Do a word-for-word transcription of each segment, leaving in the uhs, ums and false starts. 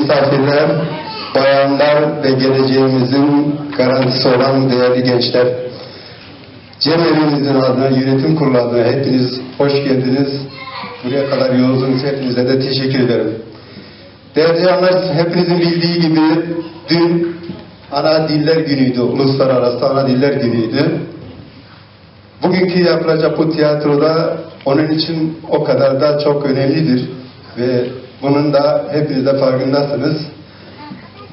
Misafirler, bayanlar ve geleceğimizin garantisi olan değerli gençler. Cemevimizin adına, yönetim kurulu adına hepiniz hoş geldiniz. Buraya kadar yoldunuz. Hepinize de teşekkür ederim. Değerli canlar, hepinizin bildiği gibi dün Ana Diller Günü'ydü, Uluslararası Ana Diller Günü'ydü. Bugünkü yapılacak bu tiyatro da onun için o kadar da çok önemlidir ve bunun da hepiniz de farkındasınız.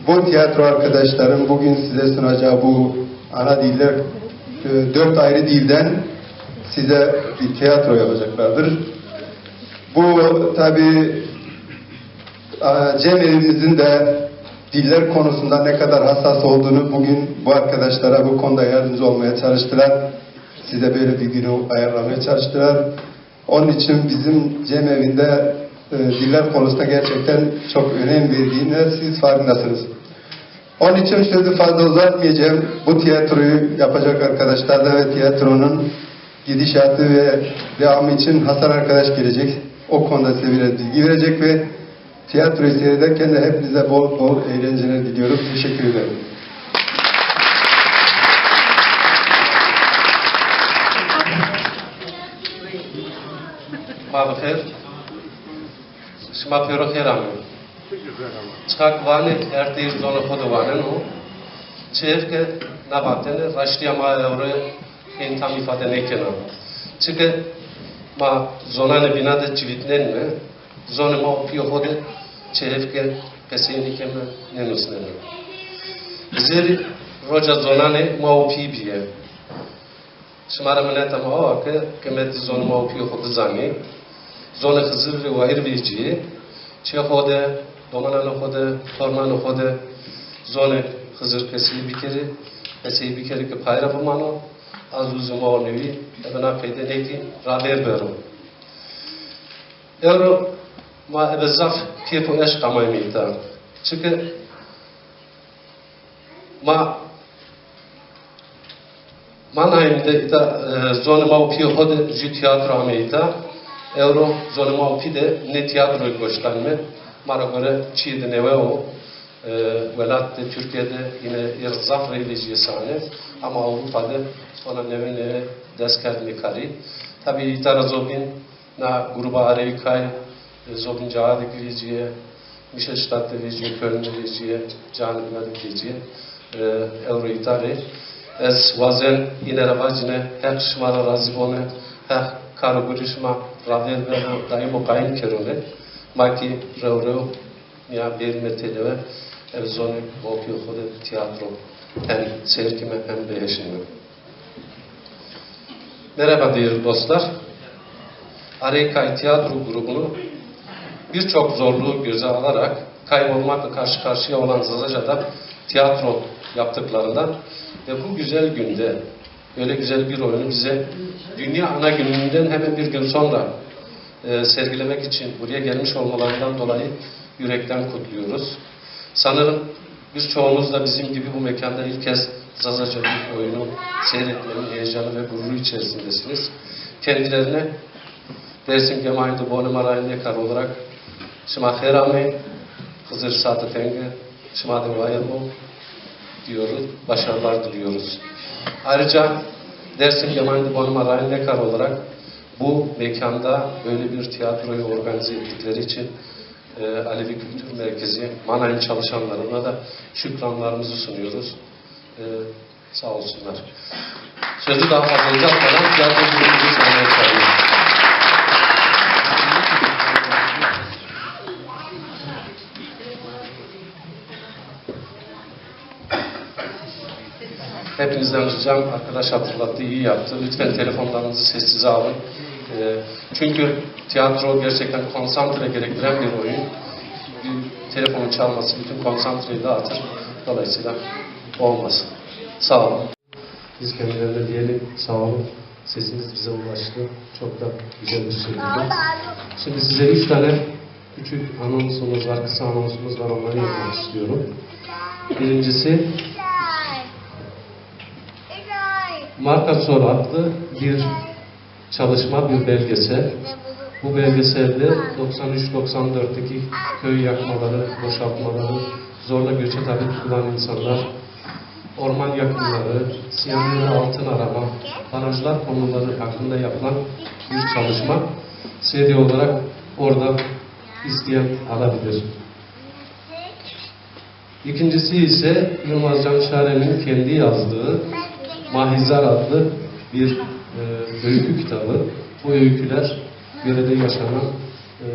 Bu tiyatro arkadaşlarım bugün size sunacağı bu ana diller, e, dört ayrı dilden size bir tiyatro yapacaklardır. Bu tabii, e, cemevimizin de diller konusunda ne kadar hassas olduğunu bugün bu arkadaşlara bu konuda yardımcı olmaya çalıştılar. Size böyle bir günü ayarlamaya çalıştılar. Onun için bizim cemevinde, e, diller konusunda gerçekten çok önem verdiğine siz farkındasınız. Onun için sözü fazla uzatmayacağım. Bu tiyatroyu yapacak arkadaşlar da ve tiyatronun gidişatı ve devamı için Hasan arkadaş gelecek. O konuda size biraz bilgi verecek ve tiyatroyu seyrederken de hepinize bol bol eğlenceler diliyorum. Teşekkür ederim. Ma bi xêr. Şima pêro xêr amê. Çiqa ki vanê, her teyr zonê xo de waneno. Çi hêf ke na vatene, raştîya ma ewro hên tam îfade nêkena. Çike ma zonanê bîna de civîtnenîme, zonê ma û pîyê xo de çi hêf ke qesey nêkeme, nênusneme. Bizêrî roca zonanê ma û pîyî bîye. Şima ra mineta ma awa ke qîmetê zonê ma û pîyê xo bizanê. Zonê Xizir rê wayîr vecîyê. Çê xo de, domananê xo de, tornanê xo de zonê Xizir qesey bikerê. Qesey bikerê ke pay ra bimano. Azûzê ma û newî ebe na qeyde nêkî, ravêr bero. Ewro ma ebe zaf kêf û eşq amayme îta. Çike ma, ma nayîm de îta, e, zonê ma û pîyê xo de jû tîyatro ame îta. Ewro zonê ma û pî de nê tîyatroyî goştanîme. Ma ra gore çîyê de newe o. E, welat de, Tirkîye de îne êr zaf rey vecîyê sahne. Ama Ewropa de sona newe newe dest kerdîme karî. Tabî îta ra zobîn na gruba Areyî Kay, e, zobîn caê de kî vecîyê, Mişetşîtat de vecîyê, Köln de vecîyê, caê bîna de kî vecîyê, e, ewro îta rê. Ez wazen îne ra vacîne, Heq şima ra razî bone, Heq kar û gurê şima ravêr bero, daîm û qaîm kerone. Ma kî rew rew nîya bêrîme têlewe, ebe zonê ma û pîyê xo de tîyatro hem seyr kîme hem biheşîme. Merhaba değerli dostlar. Arey Kay Tiyatro grubunu birçok zorluğu göze alarak kaybolmakla karşı karşıya olan Zazaca'da tiyatro yaptıklarından ve bu güzel günde böyle güzel bir oyunu bize Dünya Ana Günü'nden hemen bir gün sonra, e, sergilemek için buraya gelmiş olmalarından dolayı yürekten kutluyoruz. Sanırım birçoğunuz da bizim gibi bu mekanda ilk kez Zazaca bir oyunu seyretmenin heyecanı ve gururu içerisindesiniz. Kendilerine Dersim Gemayî de Bonê Ma Rayîn Lekar olarak şima xêr amê, Xizir Saate Tenge, şima de wayîr bo diyoruz, başarılar diliyoruz. Ayrıca Dersim Gemayî de Bonê Ma Rayîn Lekar olarak bu mekanda böyle bir tiyatroyu organize ettikleri için, e, Alevi Kültür Merkezi Manay'ın çalışanlarına da şükranlarımızı sunuyoruz. E, Sağ olsunlar. Sözü daha fazla uzatmadan tiyatro grubumuzu sahneye çağırıyorum. Hepinizden ricam, arkadaş hatırlattı, iyi yaptı. Lütfen telefonlarınızı sessize alın. E, çünkü tiyatro gerçekten konsantre gerektiren bir oyun. Bir telefonun çalması bütün konsantreyi dağıtır. Dolayısıyla olmaz. Sağ olun. Biz kendilerine diyelim, sağ olun. Sesiniz bize ulaştı. Çok da güzel bir şekilde. Şimdi size üç tane küçük anonsumuz var, kısa anonsumuz var. Onları yapmak istiyorum. Birincisi, Marka Sor adlı bir çalışma, bir belgesel. Bu belgeselde doksan üç doksan dörtteki köy yakmaları, boşaltmaları, zorla göçe tabi tutulan insanlar, orman yakımları, Siyanür'de altın arama, barajlar konuları hakkında yapılan bir çalışma. C D olarak orada isteyen alabilir. İkincisi ise Yılmaz Canşare'nin kendi yazdığı Mahizar adlı bir e, öykü kitabı. Bu öyküler yörede yaşanan e,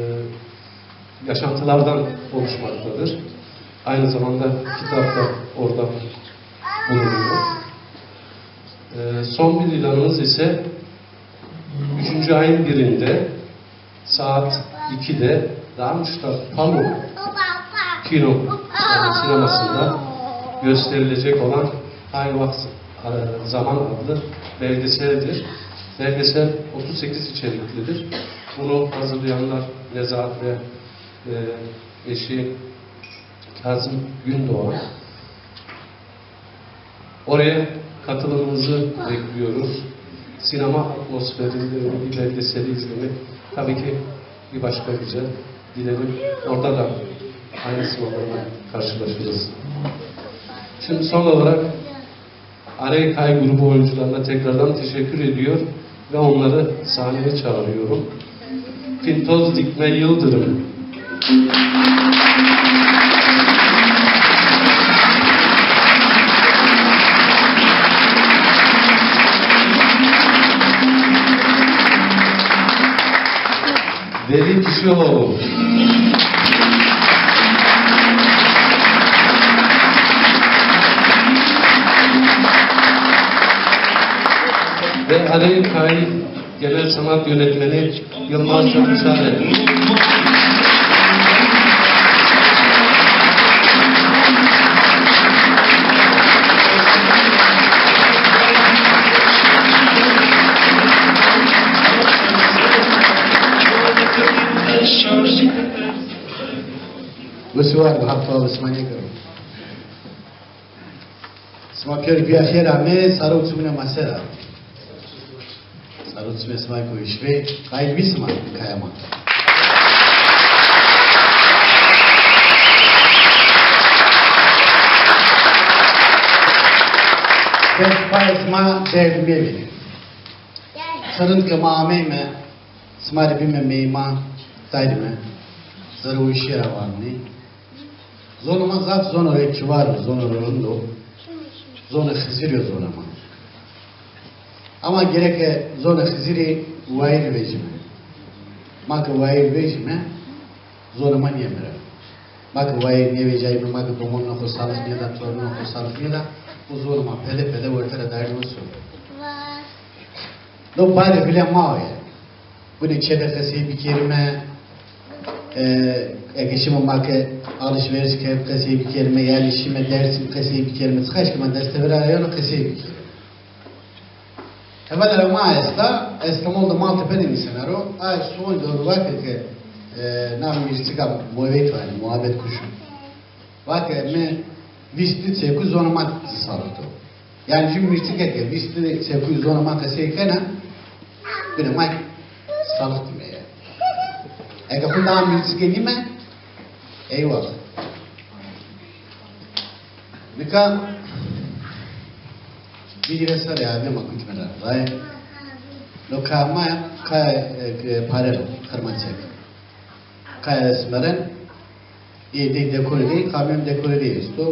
yaşantılardan oluşmaktadır. Aynı zamanda kitap da orada bulunuyor. E, son bir ilanımız ise üçüncü ayın birinde saat ikide Darmstadt Palo Kino, yani sinemasında gösterilecek olan Heimatvacht, e, Zaman adlı belgeseldir. Belgesel otuz sekiz içeriklidir. Bunu hazırlayanlar Nezahat ve e, eşi Kazım Gündoğan. Oraya katılımınızı bekliyoruz. Sinema atmosferinde bir belgeseli izlemek tabii ki bir başka güzel. Dilerim orada da aynı sınavlarla karşılaşırız. Şimdi son olarak Arey Kay grubu oyuncularına tekrardan teşekkür ediyor ve onları sahneye çağırıyorum. Pintoz Dikme Yıldırım. Veli Kişioğlu. Ve Arey Kay Genel Sanat Yönetmeni Yılmaz Canşare. Wes û war bi, Haq tawa bi sima nêkero. Sima pîyer bîya xêr amê, sare û çimûnê ma ser a. Sare û çimê sima kewş bê, qayîl bî sima kaya ma. Kes payê sima derd mevînê. Çi rind ke ma ameyme, sima rê bîme meyman, dayrîme. Sare û şêra wanî. Zonê ma zaf zono rê kibar o, zono rê rind o. Zonê Xizirî yo zonê ma. Ama gereke zonê Xizirî wayîrî vejîme. Ma ke wayîrî vejîme, zonê ma nêmira. Ma ke wayîrî nêvejayîme, ma ke domonunê xo salix nêda, torununê xo salix nêda, o zonê ma pede pede werte ra dayîrî wes o. No badê vilê ma o ya. Gunê çê de qesey bikerîme, e, eke şîme ma ke alışveriş kerd qesey bikerîme, yanî şîme Dêrsim qesey bikerîme, çiqaş ke ma dest tevera ra yeno qesey bikerîme. Hevalê ra ma esta, Estemol de Maltepe de nîsena ro, aye sono de vake ke, e, na mîrçika muebet, yanî muhabet kuşu. Vake mi vîst di çekû zonê ma salix do. Yanî jû mîrçike ke vîst di çekû zonê ma qesey kena, binê ma salix dîme ya. Eke xo daha mîrçike nîme, eyvallah. Nika bigîre serê, abê ma kutme ra raye. No kaya ma, kaya, e, Parero, Kırmançek. Kaya esmeren, ê dey dekore dey, kamyon dekore dey esto.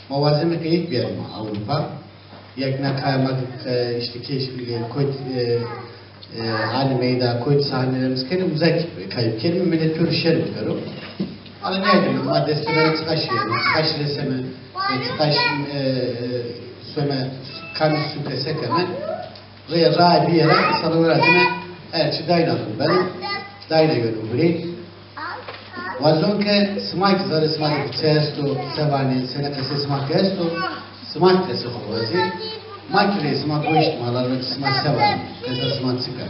Ma wazeme ke yek biyarîme Avrupa. Yek na kaya ma, e, îşte keşf, e, kotî, e, e, hanî meyda, kotî sahnelerimîz kenê, uza kî kay bikerîme, milet pêro şerm kero. Ala nêdîme, ma destê vera çiqaş yeme, çiqaş reseme, e, çiqaş, e, e, some, kamî suke sekeme. Rê ra bîye ra, insanê ra dime, her çî dayna xo beno, dayna yeno gurê. Wazon ke sima kî zerrê sima de çi esto, se vanê, senê qesê sima kî esto, sima kî qesê xo wazê. Ma kî rê sima goş dîme, ala rê sima se vanê, qesa sima çik a.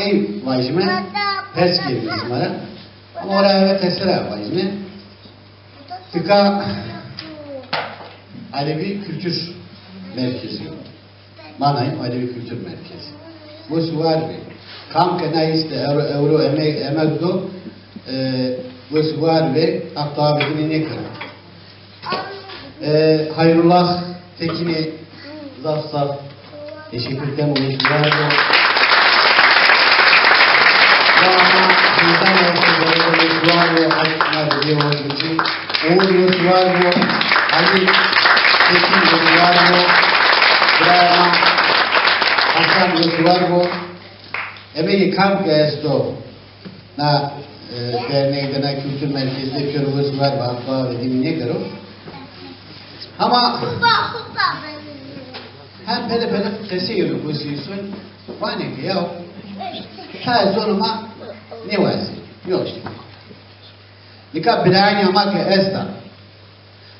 Ey vajîme, pers kerîme sima ra. Ama ora eve qese ra vajîme. Tika Alevi Kültür Merkezi. Manayê Alevi Kültür Merkezi. Wes û war bê. Kam ke na îşte ewro, ewro emek, emek do, e, wes û war ve, Haq tawa ve dîne nêkero. E, Hayrullah Tekinî zaf zaf teşekkür keno, wes û war bo. Ya ama bizden olsun, böyle wes û war bo, Haq na diye olsun. Oğuz wes û war bo, Ali Tekin wes û war bo, Brahma Hasan wes û war bo. Emegê kam ke esto, na, e, derneg de, na kültür merkezi de pêro wes û war bo, Haq tawa ve dîne nêkero. Hama hem pede pede qesey yeno gusî son, vanê ke ya, tayê zonê ma nêwazê. Yok işte. Nika birayînê ma ke esta,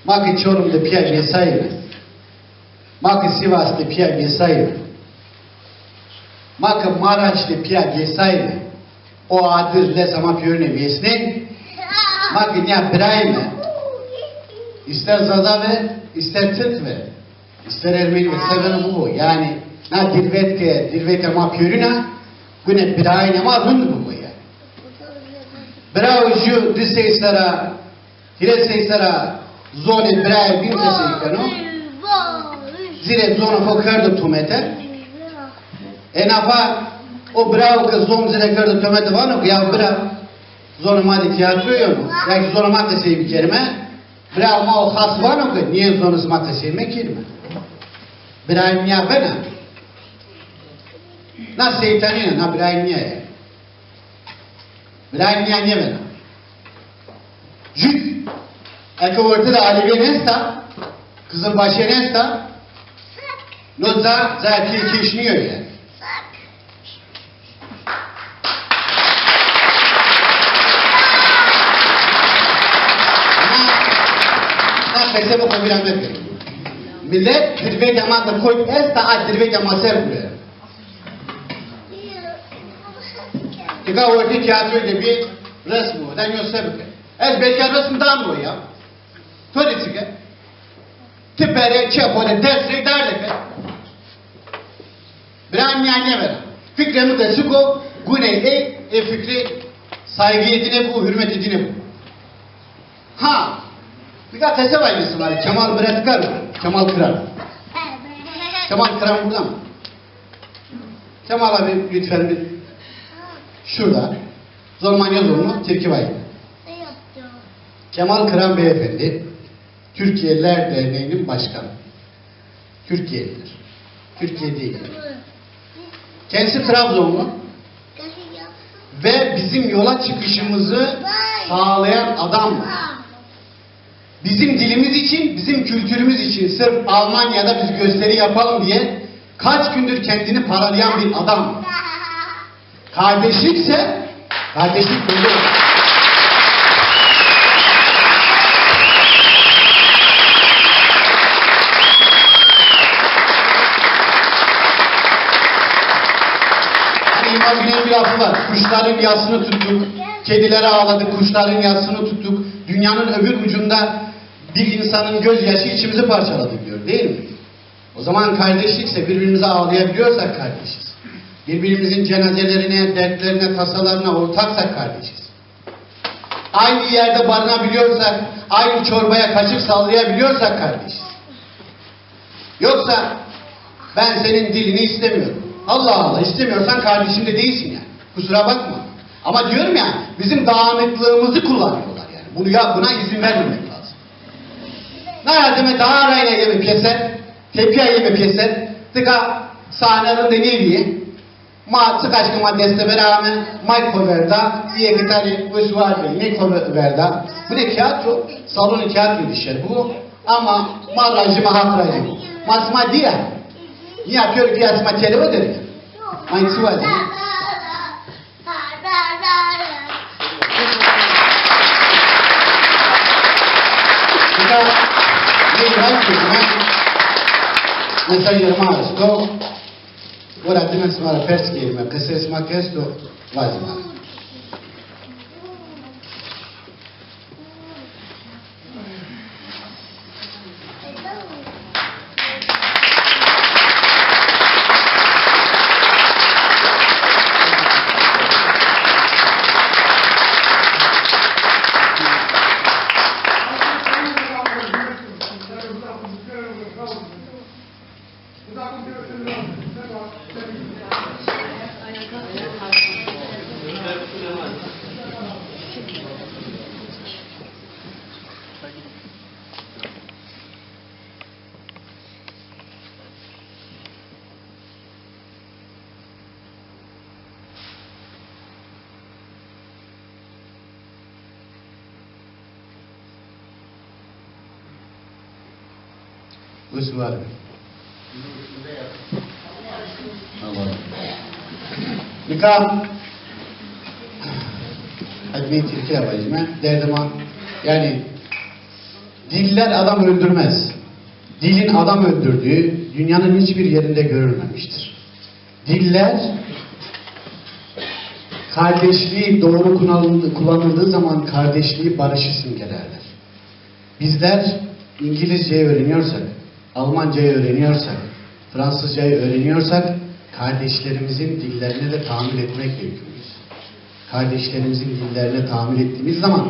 ma ke Çorum de pîya vêsayîme, ma ke Sivas de pîya vêsayîme, ma ke Maraş de pîya vêsayîme, o adir lesa ma pêrune vêsnê, ma ke nîya birayîme, îster Zaza ve, îster Tirk ve, îster Ermenî ve, îster beno bibo. Yanî na dîrvet ke, dîrvetê ma pêrune, gune birayînê ma rind bibo yanî. Bira û jû di sey sera, hîrê sey sera zonê birayê bîn qesey keno. Zîrê zonê xo kerdo tomete. Ê nafa o bira û ke zon zîre kerdo tomete vano ke ya bira, zonê ma de tîyatro yeno, ya kî zonê ma qesey bikerîme. Bira ma o xas vano ke nîyê zonê sima qesey mekerîme. Birayîn nîya bena. Na seytanî ya, na birayîn nîya ya. Birayîn nîya nêbena. Jû, eke orte de alevîyên esta, qizilbaşîyên esta, no ca, cayê pîyê kêş nîyo yanî. Na, na qesê mi xo vîra mekir. Milet dîrvêkê ma de kot esta, a dîrvêkê ma ser gure. Nika ortê tîyatroyî de bî, resm o, da nîyo se bike. Ez belkî resm dano ya. To de çike? Ti bere çê xo de dest rê derde ke. Bira nîya nêbena. Fikrê mi de çik o, guney ey, ê fikrî saygîyê dîne bo, hurmetê dîne bo. Ha, nika qese vajîme sima rê, Kemal Biretkar, Kemal Kıran. Kemal Kıran burada mı? Kemal abi lütfen bir şurada. Zonê ma nêzoneno, tirkî vajîme. Kemal Kıran Beyefendi, Türkiyeler Derneği'nin başkanı. Türkiye'lidir. Türkiye değil. Kendisi Trabzonlu ve bizim yola çıkışımızı sağlayan adamdır. Bizim dilimiz için, bizim kültürümüz için sırf Almanya'da biz gösteri yapalım diye kaç gündür kendini paralayan bir adam. Kardeşlikse, kardeşlik böyle olur. Hani İmam Güney'in bir lafı var. Kuşların yasını tuttuk, kedileri ağladık, kuşların yasını tuttuk. Dünyanın öbür ucunda bir insanın gözyaşı içimizi parçaladı diyor, değil mi? O zaman kardeşlikse, birbirimize ağlayabiliyorsak kardeşiz. Birbirimizin cenazelerine, dertlerine, tasalarına ortaksak kardeşiz. Aynı yerde barınabiliyorsak, aynı çorbaya kaşık sallayabiliyorsak kardeşiz. Yoksa ben senin dilini istemiyorum. Allah Allah, istemiyorsan kardeşim de değilsin yani. Kusura bakma. Ama diyorum ya, bizim dağınıklığımızı kullanıyorlar yani. Bunu ya, buna izin vermemek lazım. Na ya dime daha arayla yeme piyesen, tepya yeme piyesen, tika sahnelerinde ne diye? Ma, tika aşkı ma deste berame, may koverda, iye gitari usuar ve ne koverda. Bu ne tiyatro, salonu tiyatro dişer bu. Ama ma rajima hak rajima. Ma sima diye. Niye yapıyor ki ya sima kelime derim? May çuva diye. Nika ney vajîme, mesajê ma esto, wera dime sima ra pers kerîme, qisê sima ke esto, vajîme. Wes û war be. Allah. Nika, edmî Tirkîya vajîme, derdê ma, yani, diller adam öldürmez. Dilin adam öldürdüğü dünyanın hiçbir yerinde görülmemiştir. Diller kardeşliği doğru kullanıldı- kullanıldığı zaman kardeşliği, barışı simgelerler. Bizler İngilizceyi öğreniyorsak, Almancayı öğreniyorsak, Fransızcayı öğreniyorsak kardeşlerimizin dillerine de tahammül etmekle yükümlüyüz. Kardeşlerimizin dillerine tahammül ettiğimiz zaman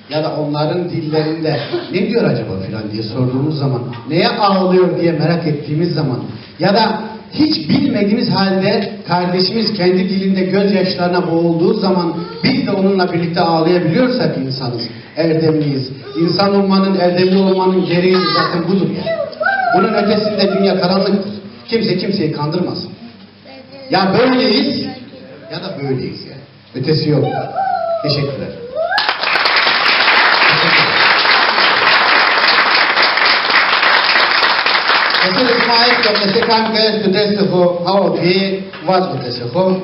ya da onların dillerinde "Ne diyor acaba?" filan diye sorduğumuz zaman, neye ağlıyor diye merak ettiğimiz zaman ya da hiç bilmediğimiz halde kardeşimiz kendi dilinde gözyaşlarına boğulduğu zaman biz de onunla birlikte ağlayabiliyorsak insanız, erdemliyiz. İnsan olmanın, erdemli olmanın gereği zaten budur yani. Bunun ötesinde dünya karanlıktır. Kimse kimseyi kandırmasın. Ya böyleyiz ya da böyleyiz yani. Ötesi yok. Teşekkürler. Mesela sima esto, mesela kam ke esto destê xo, hawo pê, vazo destê xo.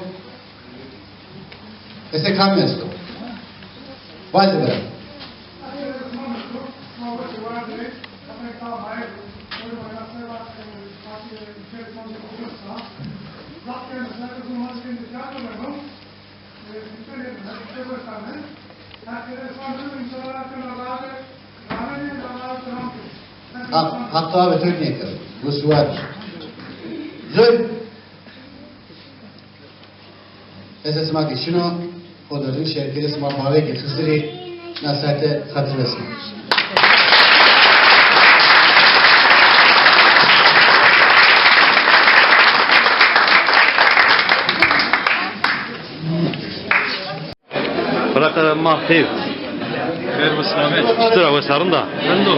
Mesela kam esto? Vazo bira. Haq, Haq to ave to nêkero. Bu sual. Zor. Ez sima ke şino, o da rind şêr kerê sima, bavê ke Xizirî, na saete xatir resna. Firaq ma xeyr. Xeyr ve selamet. Çitur a, wes a, rind a? Rind o.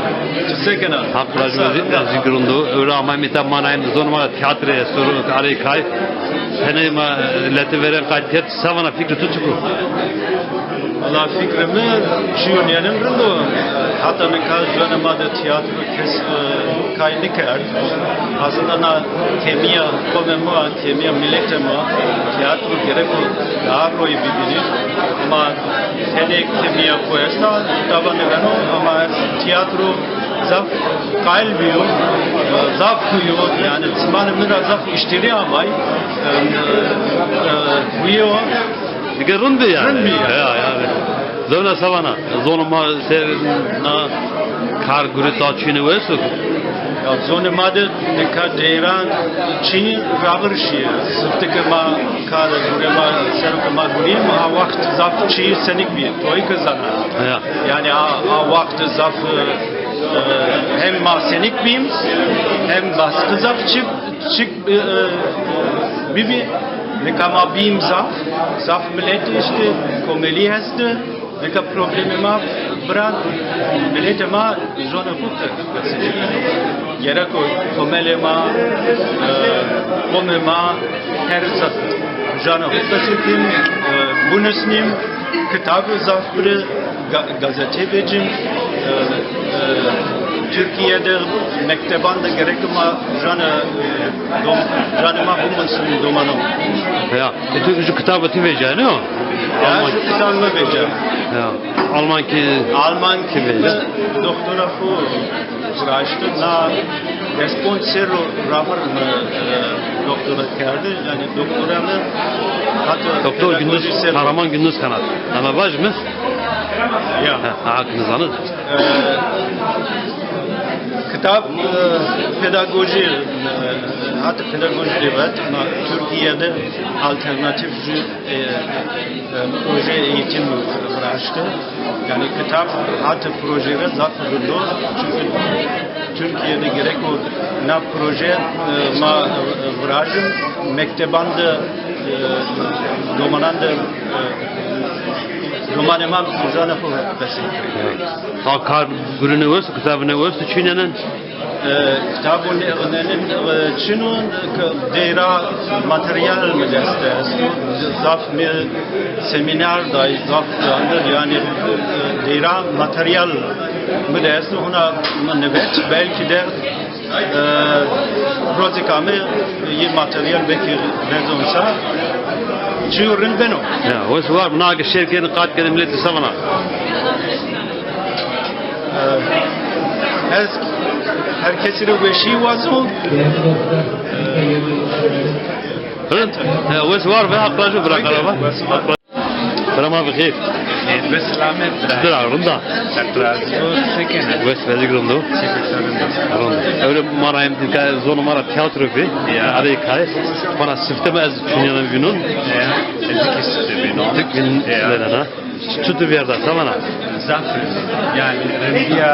Ti se kena? Haq razî bo, ez zî rind o. Ewro ama mîta ma nayn zonê ma tîyatrê esto, aley kay. Tenê ma, e, letê verên qayt kerd, se vana, fikrê to çik o? Valla fikrê mi çîyo nênin, rind o. Heta nika zonê ma de tîyatro kes, e, kay nêkerd. Aslında na kemîya qomê ma, kemîya miletê ma, tîyatro gereko daha koyî bibînî. Ama tenê kemîya xo esta, tavan nêbeno, ama ez tîyatro zaf qayîl bîyo, zaf kuyo, yani zimanê mi ra zaf îştirî amay, e, e, kuyo. Dige rind bî yani. Rind bî yani. Ya, yani. Zewna se vana, zonê ma ser na kar gurita çînê wes o? Ya zonê ma de nika deyran çî ravir şîye. Sifte ke ma kar gurê ma, sero ke ma gurîm, a waxt zaf çî senik bî, toyî ke zana. Ya. Yani a, a waxt zaf, e, e, hem ma senik bîm, hem baskı zaf çi, çik, e, e, bibî. Nika ma bîm zaf, zaf milet işte, komelî heste. Nika problemê ma bira, miletê ma zonê xo ke gereko komelê ma, e, qomê ma her zaf zonê xo qesey kim, e, binusnîm, kitab zaf bire, ga-, gazete vecim, e, e, Türkiye de mekteban de gerek ma zonê, e, dom-, zonê ma bimusnîm domanon. Ya. E, tu ju kitaba ti vecîya, no? Ya, Alman. Ju kitaba mi vecîya. Ya. Alman ki. Alman ki vecîya. Doktora xo viraşti, na response ro ravir mi, e, doktora kerdi. Yani doktora mi hatta Doktor Gündüz, Kahraman Gündüz Kanat. Ama vaj mı? Ya. Ha, ha, hakkınız anı. E, kitab, e, pedagoji, e, hatta pedagoji de vet, ama Türkiye'de alternatif ju, e, e, proje eğitim viraştı. Yani kitab hatta projede zaf rind o. Çünkü Türkiye'de gerek o na proje, e, ma, e, virajim, mekteban de, e, domanan de, e, domanê ma zonê xo qesey kerê. Ha, kar gurine wes, kitabine wes, çinenen? E, kitabon nênin, e, çin o, ke deyra materyal mi dest esto. Zaf mi semînar day, zaf zandir, yani, e, deyra materyal mi dest esto, hona mi nivet, belkî de E, rocêk ame, yê materyal belkî lezo însan. Çiyo rind beno. Ya, wes war, na ke şêr kenî, qat kenî, miletî se vana? E, ez her kesî rê weşî wazo. Rind. E, wes war ve, Haq rajo bira qeraba. Wes war. Bira ma bi xêr. Ê, bi selamet bira. Bira, rind a? Haq razî bo, se kenê? Wes, vecîk rind o. Çî bi to rind o. Rind. Ewro ma ra hem ka zonê ma ra tîyatro bî. Ya. Arê kay. Bana sifte mi ez çunyanê vînon. Ya. Ez kî sifte vînon. Tik vîn. Ya. Çutir vîyarda, se vana? Zaf rind. Yanî rindîya,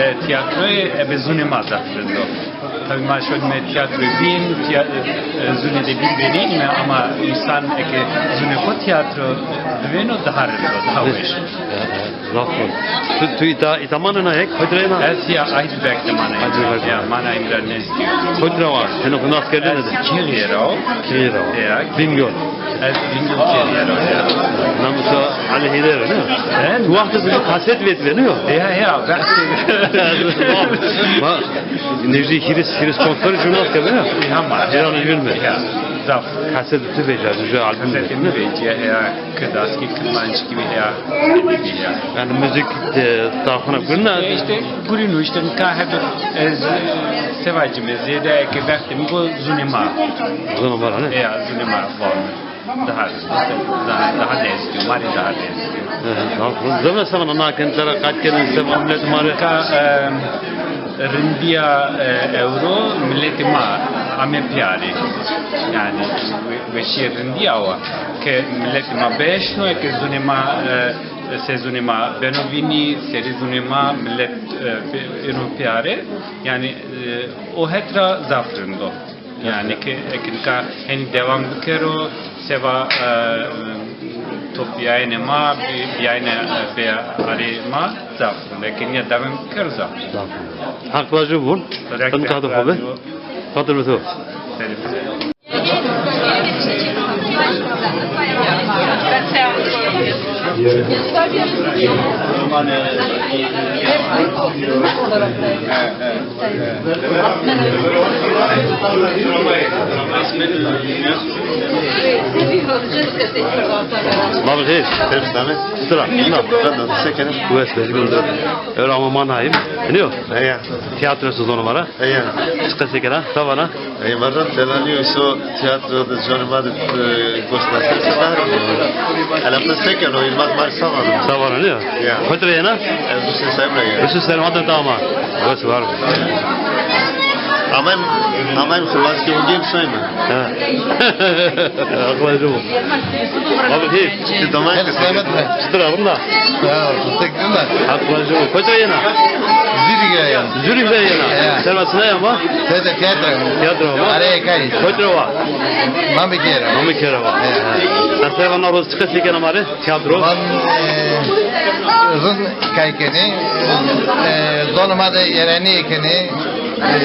e, tîyatroyê ebe zûnê ma zaf rind o. Tabî ma şonîme tîyatroyê bîn, tîya-, e, zûnê de bîn vênenîme ama însan eke zûnê xo tîyatro bivêno daha rind o, daha weş o. Ya, ya, zaf rind. Tu, tu îta, îta manena hek, Xwedî ra yena? Ez ya Aydibek de manena. Aydibek de. Ya, mana Îmralnêz. Xwedî ra wa, heno xo nas kerdene de. Ez Kêxîye ra wo. Kêxîye ra wo. Ya. Bingöl. Ez Bingöl Kêxîye ra wo, ya. Namê to Elî Heyder o, ne? He? Tu wextê tu kaset vetî, ne yo? Ya, ya, wextê. Ma, nêzdî hîris, hîris konser jû nas kerdene, ne? Ya, ma. Cîranê jûn be. Ya, zaf. Kaset tu vecîya, jû album. Kasetê mi vecîya, ya. Kirdaskî, kirmanckî bî ya, bî ya. Yanî muzîk de tarafına gurna. E, îşte gurîno, îşte nika hebe ez, e, se vacîme, zêde eke wextê mi bo zûnê ma. Zûnê ma ra, ne? Ya, zûnê ma vano. Daha, daha, daha nezdî yo, ma rê daha nezdî yo. Hı hı, tamam. Zona se vana, na ke îta ra qat kenê, se vana miletê ma rê? Nika, e, rindîya, e, ewro miletê ma ame pîyarê. Yanî we-, weşîye rindîya wa. Ke miletê ma bieşno, eke zûnê ma, e, se zûnê ma beno vînî, serê zûnê ma milet, e, be-, êno pîyarê. Yanî, e, o het ra zaf rind o. Yanî ke, eke nika henî dewam bikero, seva, e, topbîyayene ma, bî-, bîyayene, e, be arê ma zaf rind o. Eke nîya dewam bikero zaf rind o. Zaf rind o. Haq rajo bo. Nika de xo be. Xatir bi to. Ma bi xêr. Xêr selamet. Çitur a? Rind a. Rind a, se kenê? Wes, wes, rind a. Ewro ama ma nayîm. Nîyo? Heya. Tîyatro esto zonê ma ra. Heya. Çi qesey kena? Se vana? Ey, ma rind delalîyo, îso tîyatro de zonê ma de, e, goş nase, se daha rind o. Ela pê se keno, Yilmaz ma rê se vano? Se vano, nîyo? Ya. Kotî ra yena? Ez Rûsê Serm ra yena. Rûsê Serm, aden tamam. Wes war bo. Ama em, ama em xirvatkê xo gêm şayme. Ha. Aqla ju. Abi, hî. Ti doman. Selamet be. Çitur a, rind a? Ya, tek rind a. Aqla ju. Kotî ra yena? Zurîh ra yena. Zurîh ra yena. Ya. Serva sina ya ma? Tede tîyatro. Tîyatro ma. Arê kay. Kotî ra wa? Mamekîye ra. Mamekîye ra wa. Ya. Ha, serva na roz çi qesey kena ma rê? Tîyatro. Van, e, rind kay kenê, e, zonê ma de yerenîye kenê, e,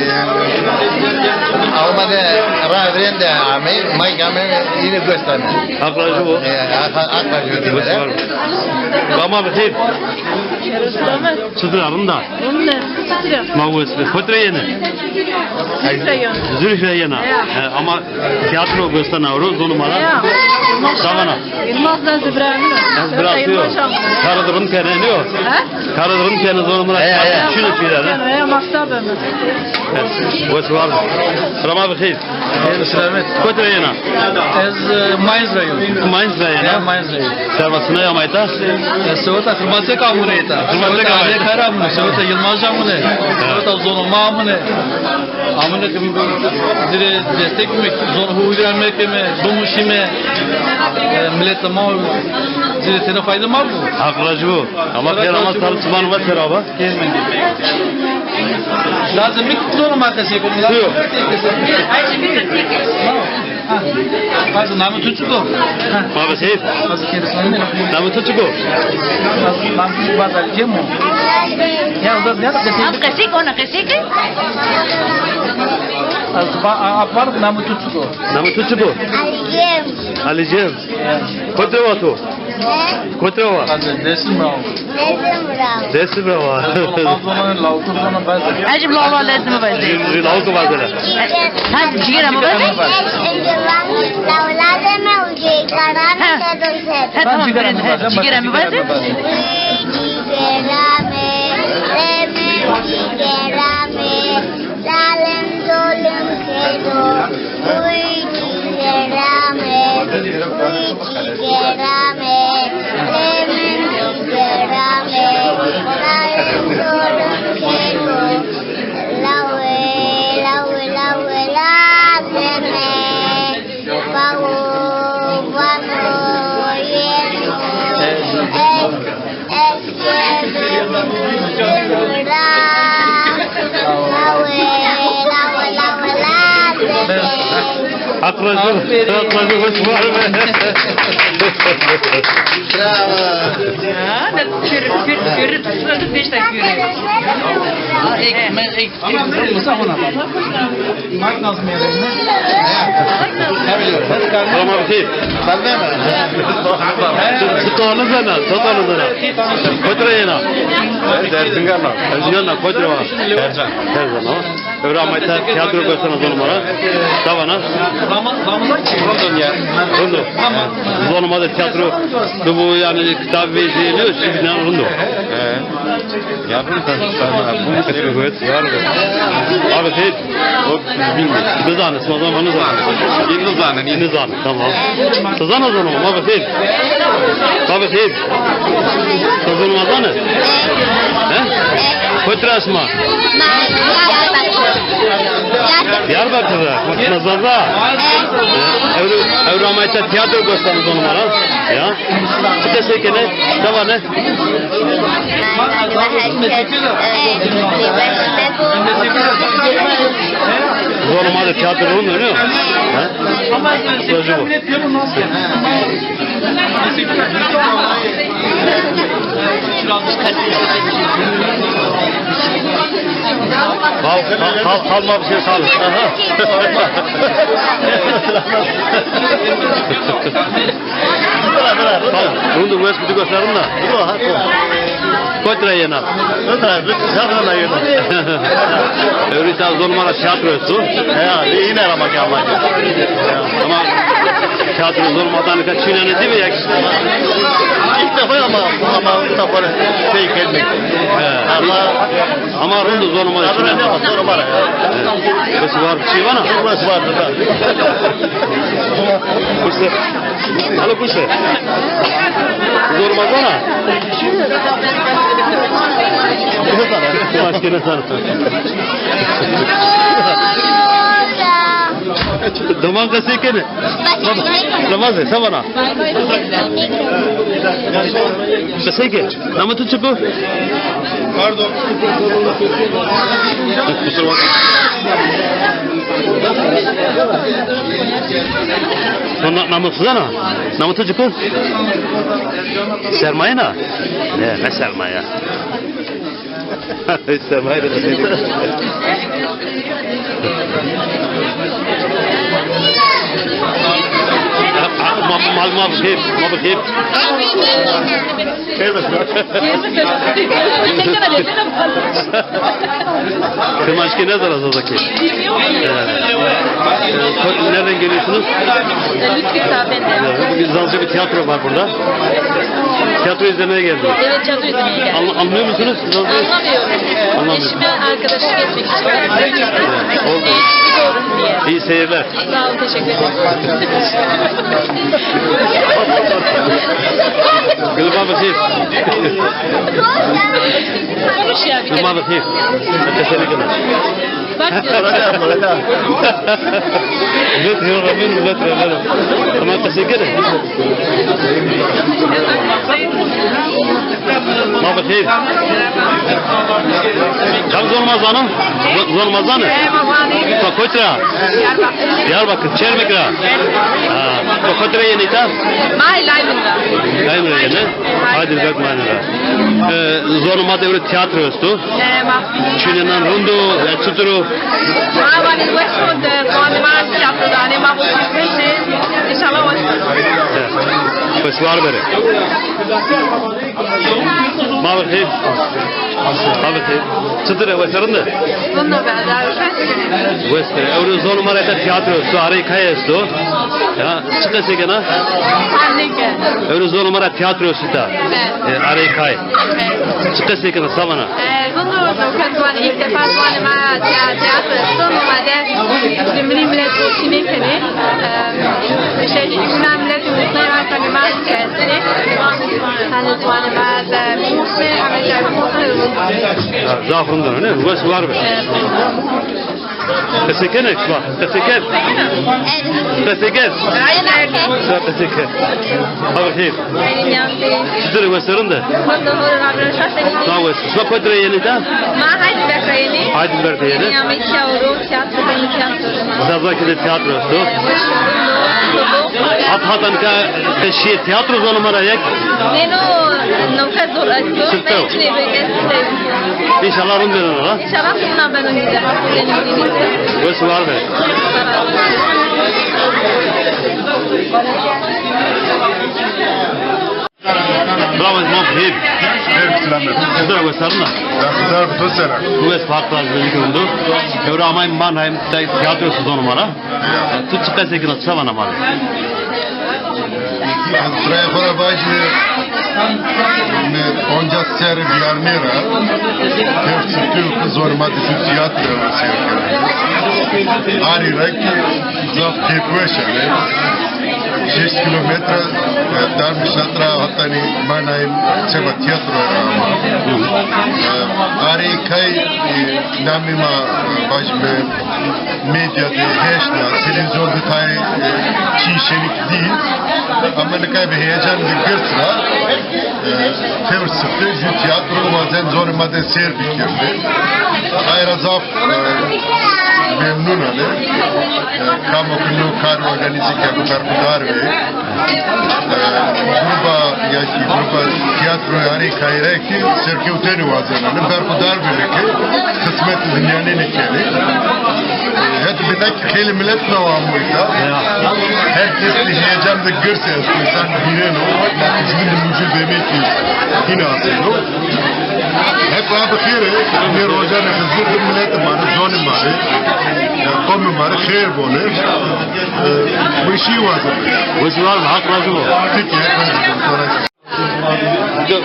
Almanya ra virên de amê, ma kî amê, îne goş danê. Haq raji bo. E, Haq, Haq raji bo. Goş war. Bama bi xêr. Selamet. Çitur a, rind a? Rind a, çitur a? Ma wes be. Kotî ra yena? Zurîh ra yena. Zurîh ra yena. Ya. He, ama tîyatro gostena ewro, zonê ma ra. Ya. Se vana? Yilmaz, ez bira mi yo. Ez bira to yo. Karo de rind kenê, nîyo? He? Karo de rind kenê, zonê ma ra. He, he. Çîno pîra, ne? He, maktab mi. Wes war. Rama bi xêr. Selamet. Kotî ra yena? Ez, e, Mainz ra yo. Mainz ra yena? He, Mainz ra yo. Serva sina ya ma îta? E, seweta xirmatçek amune îta. Xirmatçek amune. Seweta Alê Kara amune, seweta Yilmaz amune, seweta zonê ma amune. Amune ke mi ci rê destek bime, zonê xo ugra mekeme, bimuşîme, e, miletê ma ci rê tena fayde ma bo. Haq raji bo. Ama xêr ama, sar çiman ma seraba. Lazim mi ki zonê ma qesey keno. Yo. Ha. Fazla namê to çik o? Ha. Ma bi xêr. Fazla kendisi namê. Namê to çik o? Fazla namê to bazı Cem o. Ya, o da ne kadar? Abi qesey kena, qesey ke. Az ba, a, a, namê to çik o? Namê to çik o? Ali Cem. Ali Cem. Kotî ra wa to? Kotî ra wa? Dêsim ra wa. Dêsim ra wa. Ecib lawa lezim vazê. Jû, jû lawik vazê. Ha, cigêra mi vazê? Ha, tamam, cigêra mi vazê. Cigêra mi. Lalem zolem kero, uy cigera mi, uy cigera mi, lemin cigera mi, lalem zolem kero, lawe, lawe, lawe, lazeme. Bawo, vano, yeno, es, es, ra, lawe, lawe, lawe, la, se, se. Haq razı, Haq razı, hoş var mı? Bravo. Ha, da pür, pür, pür, pür, beş dakika yürüyor. Ek, ben ek, ek, Musa ona. Tamam, xeyr. Sen de mi? Sultanı sana, sultanı sana. Kotî ra yena? Erzingan ra. Erzingan ra, kotî ra wa? Tercan. Tercan, ha. Ewro amay ta tîyatro gösterna zonê ma ra. Tavana? Rindo ya. Rindo. Zonê ma de tîyatro. Bu, bu yanî kitab ve şey ne? Şimdi rindo. He. Yardım sen, sen, sen, bu mu seviyor? Yardım. Abi, xeyr. O, bilmiyor. Nizanê, sima zana nizanê. Nizanê, nizanê. Tamam. Ti zana zonê ma, ma bi xeyr. Ma bi xeyr. Ti zonê ma zanê? He? Kotî ra sima? Diyarbakır ra. Ma Zaza. Ewro, ewro amay ta tîyatro gösterna zonê ma ra. Ya. Ti qesey kenê, ti vanê? Zonê ma de tîyatro rind o, nê? Ha? Socê bo. Qal, qal, qal, qal ma bir şey qal. Aha. Bira, bira, bira. Tamam. Bunu da wes bir gösterin de. Bira, ha, tamam. Kotî ra yena? Kotî ra, bir tîyatro ra yena. Ewro îta zonê ma ra tîyatro esto. Ya, yine ra ma ki Almanya. Ama tîyatro zonê ma da nika çînenê dî mi ya? İlk defa ama, ama bu sefer şey gelmedi. He. Ama, ama rind o zonê ma da çînenê. Ama rind o zonê ma da. He. Bes var bir şey vana? Bes var da. Kuşlar. Alo kuşlar. Zonê ma zana? Maskene sana. Doman qesey kenê. Namazê, se vana? Qesey ke. Namê tu çik o? Pardon. Kusura bakma. Namê tu zana? Namê tu çik o? Sermaye na? Ne, ne sermaye? Sermaye de. Ma, ma, ma bi xêr, ma bi xêr. Kırmançki ne zara Zazaki? Ee, e, nereden geliyorsunuz? Lütfi Saben'den. Bugün Zazca bir tiyatro var burada. Tiyatro izlemeye geldim. Evet, tiyatro izlemeye geldim. Anla- anlıyor musunuz? Zazca? Anlamıyorum. Anlamıyorum. Eşime arkadaşlık etmek istiyorum. Evet, oldu. Değişiklik olsun diye. İyi seyirler. Sağ olun, teşekkür ederim. Gülüba bakayım. Konuş ya bir kere. Gülüba bakayım. Teşekkür ederim. Bak. Millet yorulmuyor, millet yorulmuyor. Tamam, teşekkür ederim. Ma bi xêr. Kam zonê ma zano? Zo- zonê ma zanê? E, ma zanê. To kotî ra? Diyarbakır. Diyarbakır, Çermik ra. Ha, to kotî ra yenê îta? Ma Laymîn ra. Laymîn ra yenê? Haydi, bak, ma ra. E, zonê ma de ewro tîyatro esto. E, ma. Çînenan rind o, ya çitur o? Ma vanê weş o, de, ma tîyatro danê, ma bo. İnşallah weş o. E. Wes war bere. Ma bi xêr. Ma bi xêr. Çitur e, wes rind e? Wes bere. Ewro zonê ma ra îta tîyatro esto, arey kay esto. Ya, çi qesey kena? Ewro zonê ma ra tîyatro esto îta. E, arey kay. Çi qesey kena, se vana? E, zono, zono ke ziwanê, ilk defa ziwanê ma tîya-, tîyatro esto, ma de cimrî milet ro çînê kenê. E, şey, îna milet musnay kenê ma kestê. Hani ziwanê ma de musnê, heme şey musnê. Ha, zaf rind o, ne? Wes war be. E, Qesey kenê şima? Qesey ken? Qesey ken? Şima qesey ken. Ha, bi xêr. Çitur e, wes rind e? Sima wes. Şima kotî ra yenê de? Ma Heidelberg ra yenê. Heidelberg ra yenê. Yanî amey tîya ewro tîyatro, tîyatro. Zazakî de tîyatro esto. Hat, hata nika qe şîyê tîyatro zonê ma ra yek? Nê, no, newke zor esto. Sifte o. Înşallah rind beno ha. Înşallah sona beno güzel. Wes war be. Bravo, ma bi xêr. Xêr, selamet. Çitur e, wes rind a? Berxudar bi, to ser a? Wes, Haq razî bo, rind o. Ewro amay Mannheim, tîyatro esto zonê ma ra. E, tu çi qesey kena, se vana ma rê? Ez birayê xo ra vajî, mi oncas serrî vîyarnê ra, hewt sifte û zonê ma de ju tîyatro seyr kerdêne. Arey ra kî zaf keyfweş a, ne? Şeş kîlometre, e, Darmstadt ra hetanî Mannheim seba tîyatro ra ama. E, arey kay, e, namê ma, e, vajîme, medya de hêşna, televîzyon de tayê, e, çî şenik dî. Ama nika bi heyecan de girs ra, e, hewt sifte ju tîyatro wazen zonê ma de seyr bikerdê. Ay ra zaf, e, memnun a, ne? E, kamo ke no kar organîze keno, berxudar bê. E, gruba, ya kî gruba tîyatroyê arey kay ra kî serkewtenî wazenê, berxudar bê ke xizmetê de nîyanênî kenê. E, het bina kî xeylê milet nawa amo îta. Ya. Her kes de heyecan de girs esto, însan vîneno. Zî de mucû demekî hîna aseno. Hep a bi xêr e, nê rojanê Xizir de miletê ma rê, zonê ma rê, e, qomê ma rê xêr bone. E, weşî wazenê. Wes war be, Haq razî bo. Peki, Haq razî bo. Sağ olasın.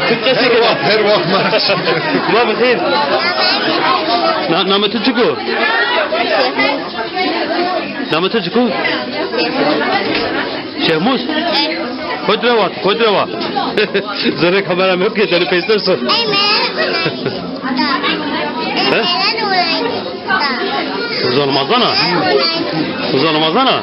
Kırk yaşa kadar. Her waq, her waq ma. Ma bi xêr. Na-, namê tu çik o? Namê tu çik o? Şehmuz? Kotî ra wa, kotî ra wa. Zerrê kamera mi yok ki, seni peyser sor. He? Zonê ma zana? Zonê ma zana?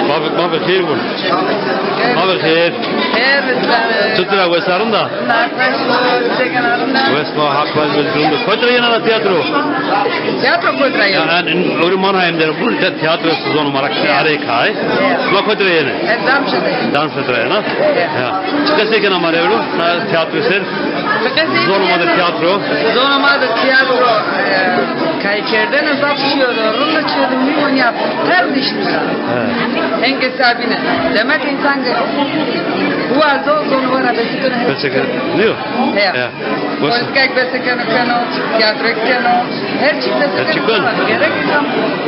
Ma bi, ma bi xêr bo. Ma bi xêr. Çitur a, wes a, rind a? Wes ma, Haq razî bo, rind bo. Kotî ra yena na tîyatro? Tîyatro kotî ra yena? Ya, yanî, ewro Mannheim der o, bu te-, tîyatro sezonu ma ra arey kay. Ma kotî ra yenê? Ez Darmstadt. Darmstadt ra yena? Ya. Çi qesey kena ma rê ewro? Na tîyatro ser? Çi qesey? Zonê ma de tîyatro. Zonê ma de tîyatro, e, kaykerdene zaf şîyo do, rind şîyo do, mîyon ya, her diştî ra. He. Enke sabine. Demek însan ke biwazo, zonê xo ra besikeno. Besikeno. Nîyo? He. He. Politikak besekeno keno, tîyatroyêk keno, her çî besekeno keno. Gerek însan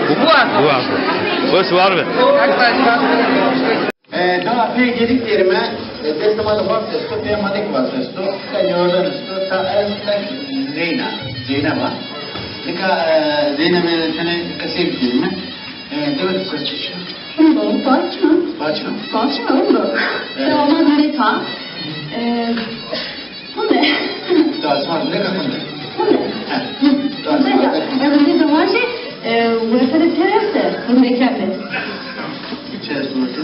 biwazo. Biwazo. Wes war be. Haq razî bo. E, daha pê gedik derime, e, destê ma de vas esto, pê ma de kî vas esto, ta yordan esto, ta ez, ta Zeyna, Zeynep a. Nika, e, Zeynepê tenê qesey bikerîme. E, dewe de kos çiçi? Undo, baçma. Baçma. Baçma, undo. E. Dewa ma dere pa. E, hunde. Dewa ma dere ka hunde. Hunde. He. Dewa ma dere ka hunde. E, hunde de vaje, e, werte de terese, hunde kende. Çi esto orada?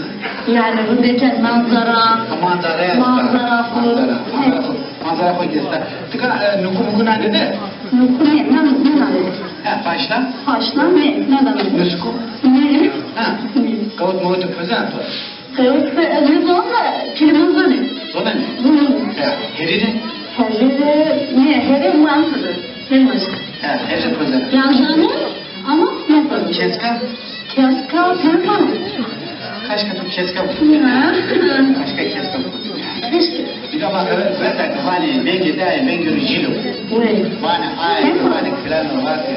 Yani hunde kend manzara. Ha, manzara. Manzara xo. Manzara. Manzara xo. Manzara xo gesta. Tika, e, nuku muku nande de? Nuku ne, nan, ne nande? Ha, paşla? Paşla ne, ne nande? Nusku? Ne? Ha. Ne? Kawut mawut poze to? Kawut ke, e, ne zon da, kelime zone. Zone? Zone. Ha, herire? Herire, ne, here mantıdır. Sen başka. Ha, herire poze. Yanzane? Ama ne yapalım? Keska? Keska, keska. Kaşka tu keska bu. Ya. Kaşka keska bu. Keşke. Bir de bak, evet, ben de vani, ben de dayı, ben de jilo. Vay. Vani, ay, vani, filan, vani.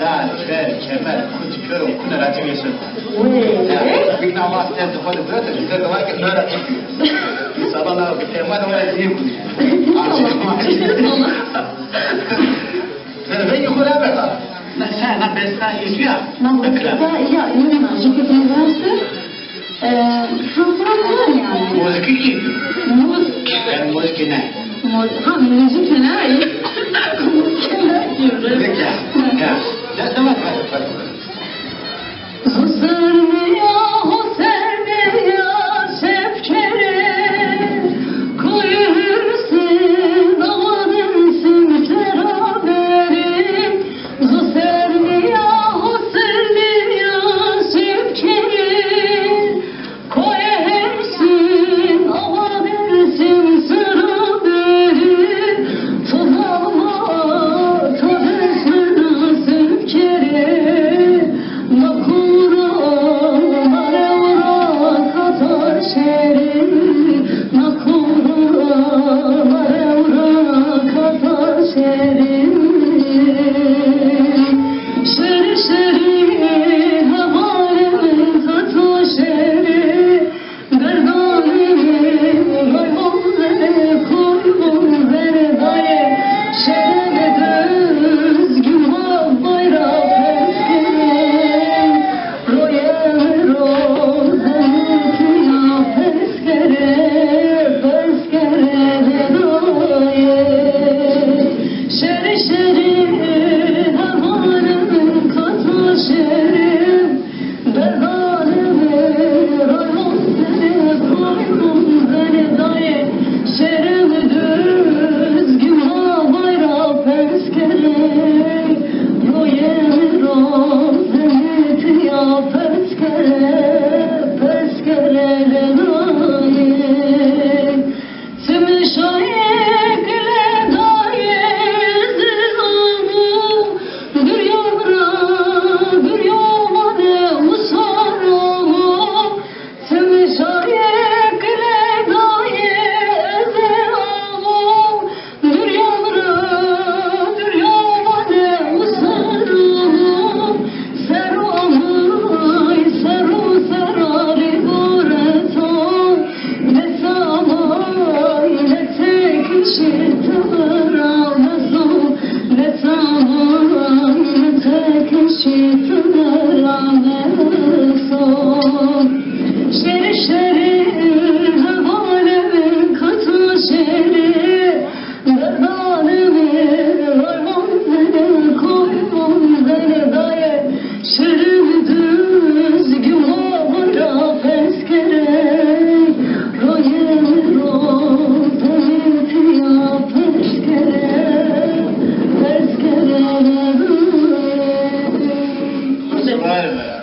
Dar, çer, kemer, kut, kör, kuna, ratı, yesin. Vay. Ya, bir de Allah sen de hadi bırak, bir de var ki, böyle çıkıyor. Sabahlar bir tema da var, iyi kuruyor. Vengê xo ra veda. Na, se, na besta îzî ya? Na besta ya, înan a, jike bêveste. E, ha, Fransız yani. Muziki ki? Muz- Yani muziki ne? Muz- ha, müzik ne? Muziki ne diyoruz? Peki, ya. Ya. Ya, tamam, hadi, hadi. Zu sermîya ho sermîya şefkerê, koyersin awadesin teraberî. Zu sermîya ho sermîya şefkerê, koyersin awadesin teraberî. To zalma, to desmena şefkerê.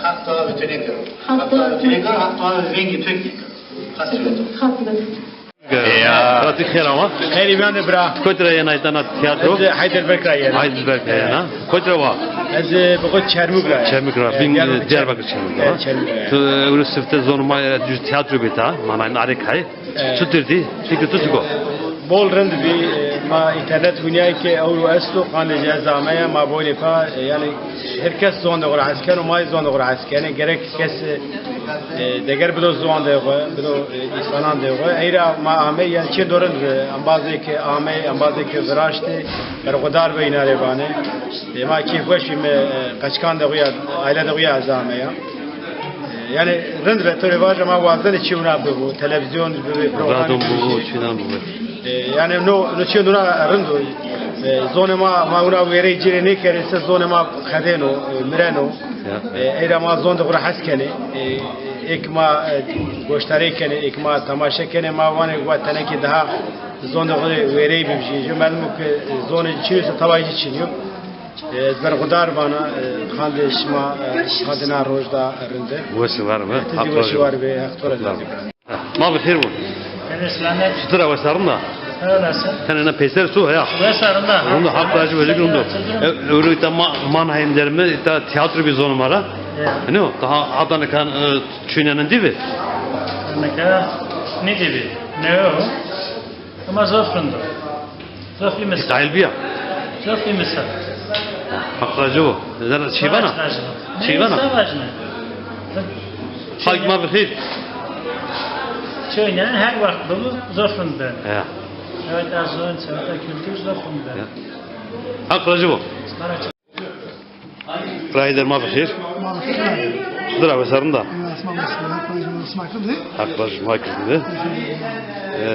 Haq to avi tu nêkero. Haq to avi tu nêkero, haq to avi vengê tu nêkero. Haq to avi tu nêkero. Haq to avi. Ya. Pratik xêr ama. Xêr îmîyan de bira. Kotî ra yena îta na tîyatro? Ez Heidelberg ra yena. Heidelberg ra yena. Kotî ra wa? Ez, e, bi xo Çermûg ra yena. Çermûg ra. E, bin, Diyarbakır, e, Diyarbakır Çermûg ra. E, Çermûg ra yena. Tu, e, ewro sifte zonê ma, e, tîyatro bî ta, manayê arê kay. E. Çutir dî? Fikir tu çik o? Bol rind bî. E, ma înternet hûnîyayê ke ewro esto, qandê ci ez ameya, ma bonê pa, e, yanî her kes zonê xo ra hes keno, ma zî zonê xo ra hes kenê. Gerek kes, e, deger bido ziwandê xo, bido, e, însanandê xo. Ey ra ma amey, yanî çê do rind bi. Embazê ke amey, embazê ke viraştê, berxudar bi, înan rê vanê. E, ma keyfweş bîme, e, qeçikandê xo ya, aîledê xo ya ez ameya. Yanî rind be, to rê vaja ma wazenê çî wina bibo, televîzyon bibo, programê Radon bibo, çînan bibo. E, yanî no, no çî wina rind o. E, zonê ma, ma wina wêreyê ci rê nêkerê, se zonê ma qedêno, e, mireno. Ya. E, ey ra ma zondê xo ra hes kenê. E, êk ma, e, goştarey kenê, êk ma temaşe kenê, ma vanê wa tenekê daha zondê xo rê wêreyê bivijîyê. Ju merdimo ke zonê ci çin o se tawayê ci çin o. Ez berxudar vana, e, qandê şima, e, qandê na roj da rinde. Wes û war be. Ti zî wes û war be, Heq to ra razî be. Ma bi xêr bo. Tenê selamet. Çitur a, wes a, rind a? Sağ olasın. Tenê na peyser su, ya. Wes a, rind a. Rind a, Heq razî bo, rind o. E, ewro îta ma, Mannheim der mi, îta tîyatro bî zonê ma ra. Ya. No, daha hata nika, e, çûyne nêdîbî? Nika nêdîbî. Ne o? Ama zof rind o. Zof îmisa. Qayîl bîya. Zof îmisa. Heq razî bo. Zerre çî vana? Heq razî bo. Çî vana? Îmisa vajîne. Xalk ma bi xêr. Çöne her wext bibo zof rind ben. Ya. Evet, a zon, evet, a kültür zof rind ben. Ya. Heq razî bo. Sağ ol. Birayê der, ma bi xêr. Ma bi xêr. Çitur a, wes a, rind a? Esma mesela, Heq razî bo, sima kerdî. Heq razî bo, ma kerdî. E,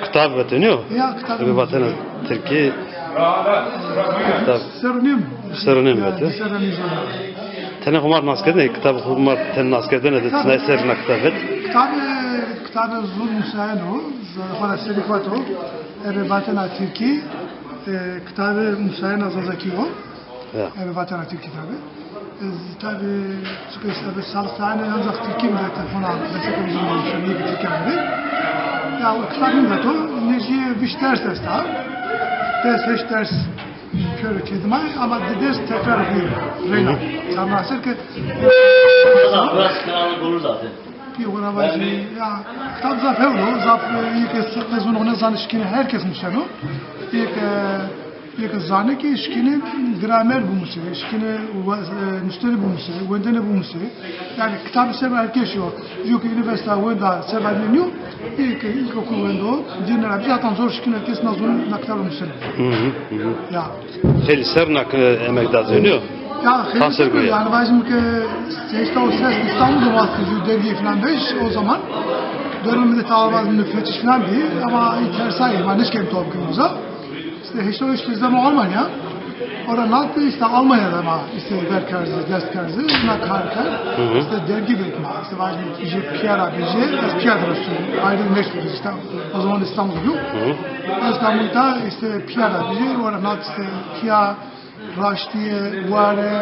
kitab vetênî yo? Ya, kitab. Bi vatena tirkî. Kitab. Serunêm. Serunêm vete. Serunêm. Tenê xo ma rê nas kerdêne, kitab xo ma rê tenê nas kerdêne de, çinay ser na kitab vet? Kitab, kitab zon musayeno, xo ra serî vato. Ebe vatena tirkî, e, kitabê musayena zazakî yo. Ya. Ebe vatena tirkî tabî. Ez tabî, çike ebe salix tane ancak tirkî mi de telefon aldı. Destek bizim olmuşum, iyi bir tirkî abi. Ya, o kitabim de to, nêjî vîşt ders esta. Des, heşt ders pêro kerdimay, ama di ders tekrar bir reyna. Hı hı. Çarna ser ke Biraz kanalı bulur zaten. Pî xo ra vajî, ya, kitab zaf hewlo, zaf, e, yê ke sirtê zonê xo nêzanê şikîne her kes museno. Yê ke, yê ke zanê kî şikîne gramer bimusê, şikîne we-, e, nustene bimusê, wendene bimusê. Yanî kitabî seba her kes yo. Yo ke unîversîta wenda seba nîyo, yê ke îlkokul wendo, dîne ra bî, hatan zor şikîne kes na zon na kitabî museno. Hı hı, hı hı. Ya. Xeylî ser na ke emek da zî, nîyo? Ya, xeylî ser, yanî vajîme ke heşta û ses Îstanbul de wastî ju dergî filan vej, o zaman döneminde tawa vajîme müfettiş filan bî, ama tersayî, ma nişkên top kî uza. Îşte heşta û üç de zî ma Almanya. Ora nat, îşte Almanya de ma, îşte ver kerd zî, dest kerd zî, na kar kerd. Hı hı. Îşte dergî vek ma, îşte vajîme ju pîya ra bî, ez pîya de resûn, ayrı neşkir îşte. O zaman İstanbul yo. Hı hı. Ez kamuyta, îşte pîya ra bî, ora nat, îşte pîya, raştîye, ware,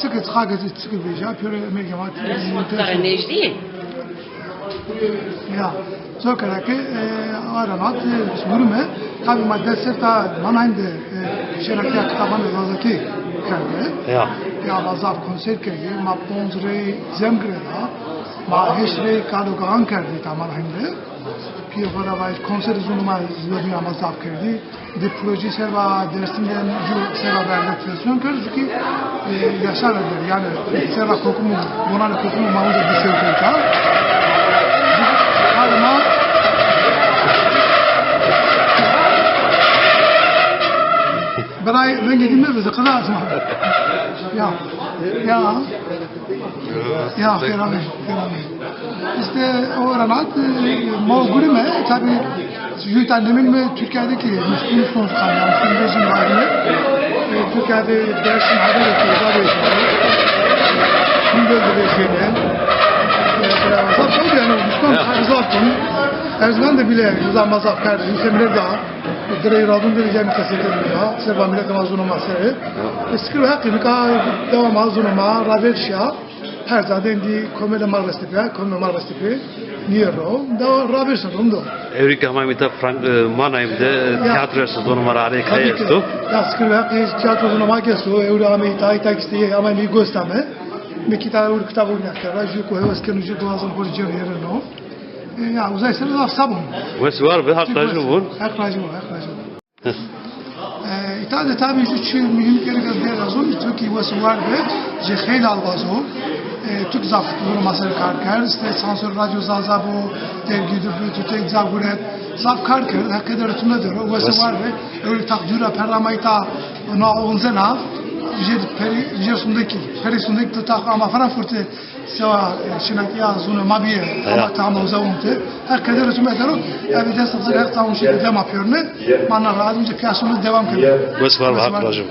çike, çixa ke çike vêja, pêro emegê ma. Şima kare nejdî? Ya, zor kere ke, e, aranat, e, gurime, tabî ma des serta Mannheim de, e, şênatîya kitabanê zazakî kerde. Ya. Ya, ma zaf konser kerdî, ma ponc rey cem girêda, ma heşt rey kal û kihan kerdî ta Mannheim de. Pîyê xo ra vajî, konserê zonê ma zî ma zaf kerdî. Di projeyî serba Dêrsim de ju serba bi entegrasyon kerd, zî kî, e, yaşar eder. Yanî serba kokim û bonanê kokim û ma uca di serkewta. Hadi ma biray vengê dî mevize, qida esma. Ya. Ya. Ya, xêr amê, xêr amê. Îşte o ranat, e, ma gurime, tabî, ju ta nemin mi Türkiye'deki Müslüm Sonskan, yani Müslüm Bey'in aile, e, Türkiye'de Dersim haber etti, haber etti. Gündöz'de de şeyde. E, zaf oldu yani, Müslüm zaf konu. Erzingan da bile zaf mazaf kardeşim, seminer daha. Direy radun direy cem kesildi daha. Serba millet ama zunuma seri. E, sikir hakkı, nika devam ha zunuma, raver şia. Her zaten di komele marvestipe, komele marvestipe. Niye ro? Da raver sa rondo. Ewrî ke ama mita Frank, e, Mannheim de, e, tiyatro esto, zonê ma ra aleyh kay esto. Ya, sikir hakkı tiyatro zonê ma ke esto, ewrî ama ita, ita kiste ama mi gösterme. Mi kita ur kitabı ne kadar, ju ku hevas kenu, ju ku azam hor cem yereno. E, ya, uzay sene zaf sabun. Wes war be, Heq razî bo. Heq razî bo, Heq razî bo. E, îta de tabî ju çi muhîm kerek ez bêrazon, tu kî wes war be, jê xeylê albaz o. E, tu kî zaf zor ma ser kar kerd, îşte Sansor Radyo Zaza bo, dergî de bo, tu tek zaf guret, zaf kar kerd, Heq qeder tu nêdero, wes war be, ewro tak dûra perra ma îta na onzena, Jêr perî, jêr sundekî, perî sundekî tu tax ama Frankfurt'e sewa, e, şinakîya zûne ma bîye, ama tamam, o zaman te. Her keder tu metero, evi dest hazır, her tamam şey dema piyonne. Mana rahat önce piyasını devam kene. Wes var, hak razı.